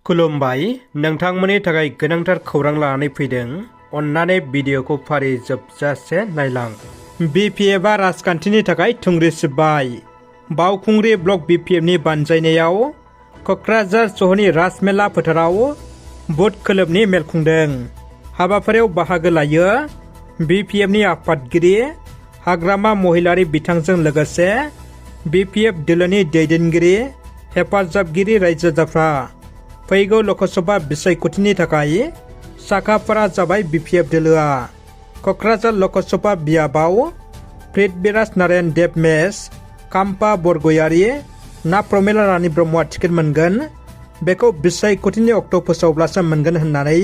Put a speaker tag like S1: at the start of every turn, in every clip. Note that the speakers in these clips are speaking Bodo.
S1: खुलुमबाय नोंथांमोननि थाखाय गोनांथार खौरां लानानै फैदों। अन्नानै भिडिअखौ फारि जोबजासे नायलां। बिपिएफआ राजखान्थिनि थाखाय थुंग्रिसिबबाय। बावखुंग्रि ब्लक बिपिएफनि बानजायनायाव क'क्राझार सहरनि राजमेला फोथाराव बुथ खोलोबनि मेल खुंदों। हाबाफारियाव बाहागो लायो बिपिएफनि आफादगिरि हाग्रामा महिलारि बिथांजों लोगोसे बिपिएफ दोलोनि दैदेनगिरि हेफाजाबगिरि रायजो राजाफ्रा। फैगौ लकसभा बिसायख'थिनि थाखाय साखाफारा जाबाय बिपिएफ दोलोआ। क'क्राझार लकसभा बियाबाव पृथ्वीराज नारायण देब मेस, काम्पा बरगयारी, ना प्रमिला रानी ब्रह्मआ टिकेट मोनगोन। बेखौ बिसायख'थिनि अक्ट' फोसावब्लासो मोनगोन होननानै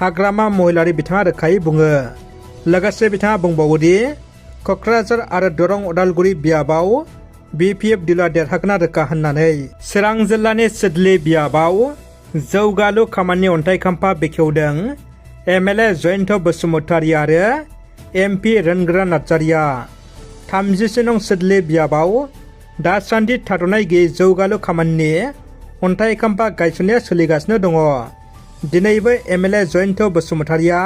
S1: हाग्रामा महिलारि बिथाङा रोखायै बुङो। लोगोसे बिथाङा बुंबावोदि क'क्राझार आरो दरं उदालगुरि बियाबाव बिपिएफ दोलोआ देरहागोना रोखा होननानै। चिरां जिल्लानि सिडली बियाबाव जौगालु खामानि अन्थाइ खाम्फा बेखेवदों एमएलए जयन्त बसुमतारी आरो एमपि रोनगोरा नार्जारिया। 30 नं सिडली बियाबाव दासान्दि थाद'नाय गैयै जौगालु खामानिनि अन्थाइ खाम्फा गायसननाया सोलिगासिनो दङ। दिनैबो एमएलए जयन्त बसुमतारीया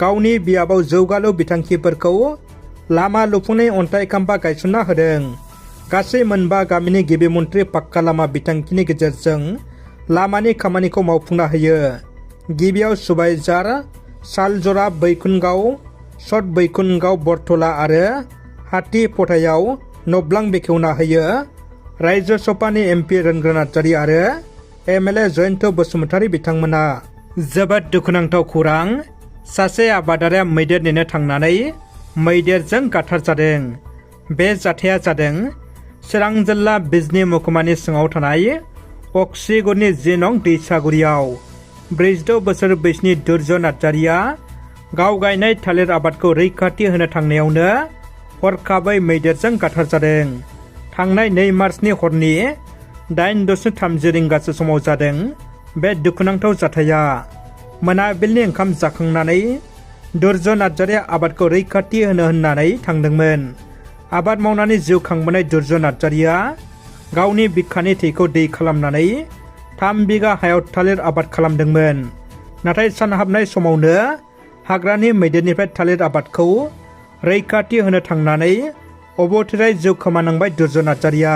S1: गावनि बियाबाव जौगालु बिथांखिफोरखौ लामा लुफुंनाय अन्थाइ खाम्फा गायसनना होदों। गासै मोनबा गामिनि गिबि मन्त्रि पाक्का लामा बिथांखिनि गेजेरजों लामानि खामानिखौ मावफुंना होयो। गिबियाव सुबाइजार, सालजरा, बैकुनगाव, सत बैकुनगाव, बरथला आरो हाथि फथायाव नब्लां बेखेवना होयो। रायजो सभानि एमपि रोनगोरा नार्जारि आरो एमएलए जयन्त बसुमतारी बिथांमोना। जोबोद दुखुनांथाव खौरां। सासे आबादारिया मैदेर नेनो थांनानै मैदेरजों गाथारजादों। बे जाथाया जादों चिरां जिल्ला बिजनी महकुमानि सिङाव थानाय अक्सिगुरनि 10 नं दैसागुरियाव। 46 बोसोर बैसोनि दुर्जय नार्जारिया गाव गायनाय थालिर आबादखौ रैखाथि होनो थांनायावनो हरखाबै मैदेरजों गाथारजादों। थांनाय 2 मार्चनि हरनि 8:30 रिंगासो समाव जादों बे दुखुनांथाव जाथाया। मोनाबिलिनि ओंखाम जाखांनानै दुर्जय नार्जारिया आबादखौ रैखाथि होनो होननानै थांदोंमोन। आबाद मावनानै जिउ खांबोनाय दुर्जय नार्जारिया गावनि बिखानि थैखौ दै खालामनानै 3 बिगा हायाव थालिर आबाद खालामदोंमोन। नाथाय सानहाबनाय समावनो हाग्रानि मैदेरनिफ्राय थालिर आबादखौ रैखाथि होनो थांनानै अबथिरायै जिउ खोमानांबाय दुर्जय नार्जारिया।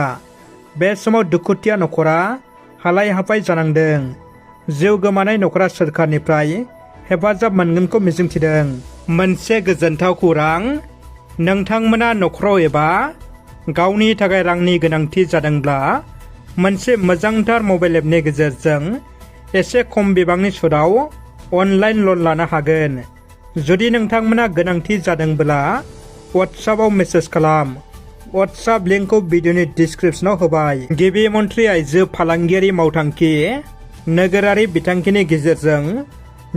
S1: बे समाव दुखुथिया नखरा हालाय हाफाय जानांदों। जिउ गोमानाय नखरा सोरखारनिफ्राय हेफाजाब मोनगोनखौ मिजिंथिदों। मोनसे गोजोनथाव खौरां। नोंथांमोना नखराव एबा गावनि थाखाय रांनि गोनांथि जादोंब्ला मोनसे मोजांथार मबाइल एपनि गेजेरजों एसे खम बिबांनि सुदआव अनलाइन लन लानो हागोन। जुदि नोंथांमोना गोनांथि जादोंब्ला वाट्सएपआव मेसेज खालाम। वाट्सएप लिंकखौ भिडिअनि डिस्क्रिप्शनाव होबाय। गिबि मन्त्रि आइजो फालांगियारि मावथांखि नोगोरारि बिथांखिनि गेजेरजों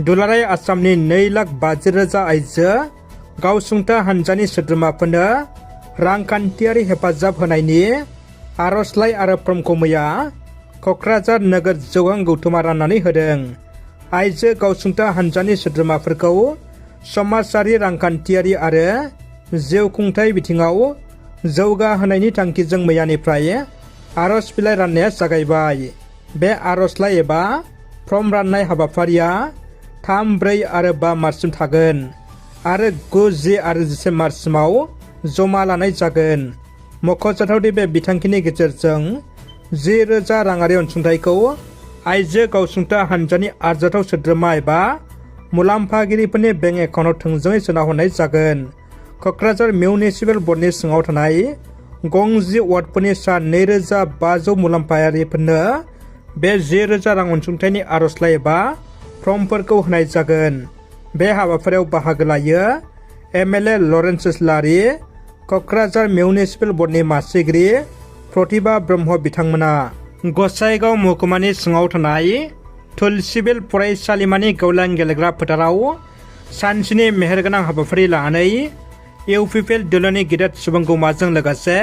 S1: दुलाराय आसामनि 2,50,000 आइजो गावसुंथा हानजानि सोद्रोमाफोरनो रांखान्थियारि हेफाजाब होनायनि आर'जलाइ आरो फर्मखौ मैया क'क्राझार नोगोर जौगां गौथुमा राननानै होदों। आइजो गावसुंथा हानजानि सोद्रोमाफोरखौ समाजारि, रांखान्थियारि आरो जिउ खुंथाय बिथिङाव जौगाहोनायनि थांखिजों मैयानिफ्राय आर'ज बिलाइ राननाया जागायबाय। बे आर'जलाइ एबा फर्म राननाय हाबाफारिया 3, 4 आरो 5 मार्चसिम थागोन आरो 9, 10 आरो 11 मार्चसिमाव जमा लानाय जागोन। मख'जाथावदि बे बिथांखिनि गेजेरजों 10,000 राङारि अनसुंथाइखौ आइजो गावसुंथा हानजानि आरजाथाव सोद्रोमा एबा मुलाम्फागिरिफोरनि बेंक एकाउन्टआव थोंजोङै सोना हरनाय जागोन। क'क्राझार मिउनिसिपेल बर्डनि सिङाव थानाय गं10 वार्डफोरनि सा 2,500 मुलाम्फायारिफोरनो बे 10,000 रां अनसुंथाइनि आर'जलाइ एबा फर्मफोरखौ होनाय जागोन। बे हाबाफारियाव बाहागो लायो एमएलए लरेन्स इस्लारि, क'क्राझार मिउनिसिपेल बर्डनि मासिगिरि प्रतिभा ब्रह्म बिथांमोना। गसाइगाव महकुमानि सिङाव थानाय तुलसिबिल फरायसालिमानि गेवलां गेलेग्रा फोथाराव सानसेनि मेहेरगोनां हाबाफारि लानानै इउपिपिएल दोलोनि गिदिर सुबुंगौमाजों लोगोसे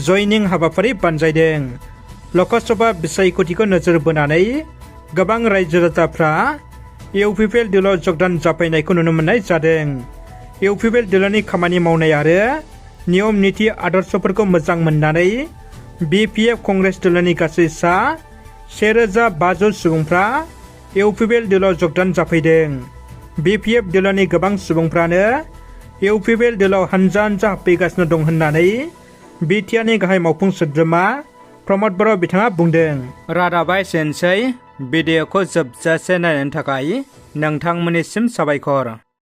S1: जयनिं हाबाफारि बानजायदों। लकसभा बिसायख'थिखौ नोजोर बोनानै गोबां रायजो राजाफ्रा इउपिपिएल दोलोआव जगदान जाफैनायखौ नुनो मोननाय जादों। इउपिपिएल दोलोनि खामानि मावनाय आरो नियम निति आदर्शफोरखौ मोजां मोननानै बिपिएफ कंग्रेस दोलोनि गासै सा 1500 सुबुंफ्रा इउपिपिएल दोलोआव जगदान जाफैदों। बिपिएफ दोलोनि गोबां सुबुंफ्रानो इउपिपिएल दोलोआव हानजा हानजा हाबफैगासिनो दं होननानै बिटिआरनि गाहाय मावफुं सोद्रोमा प्रमद बर' बिथाङा बुंदों। रादाबा एसेनोसै। भिडिअखौ जोबजासे नायनायनि थाखाय नोंथांमोननिसिम साबायखर।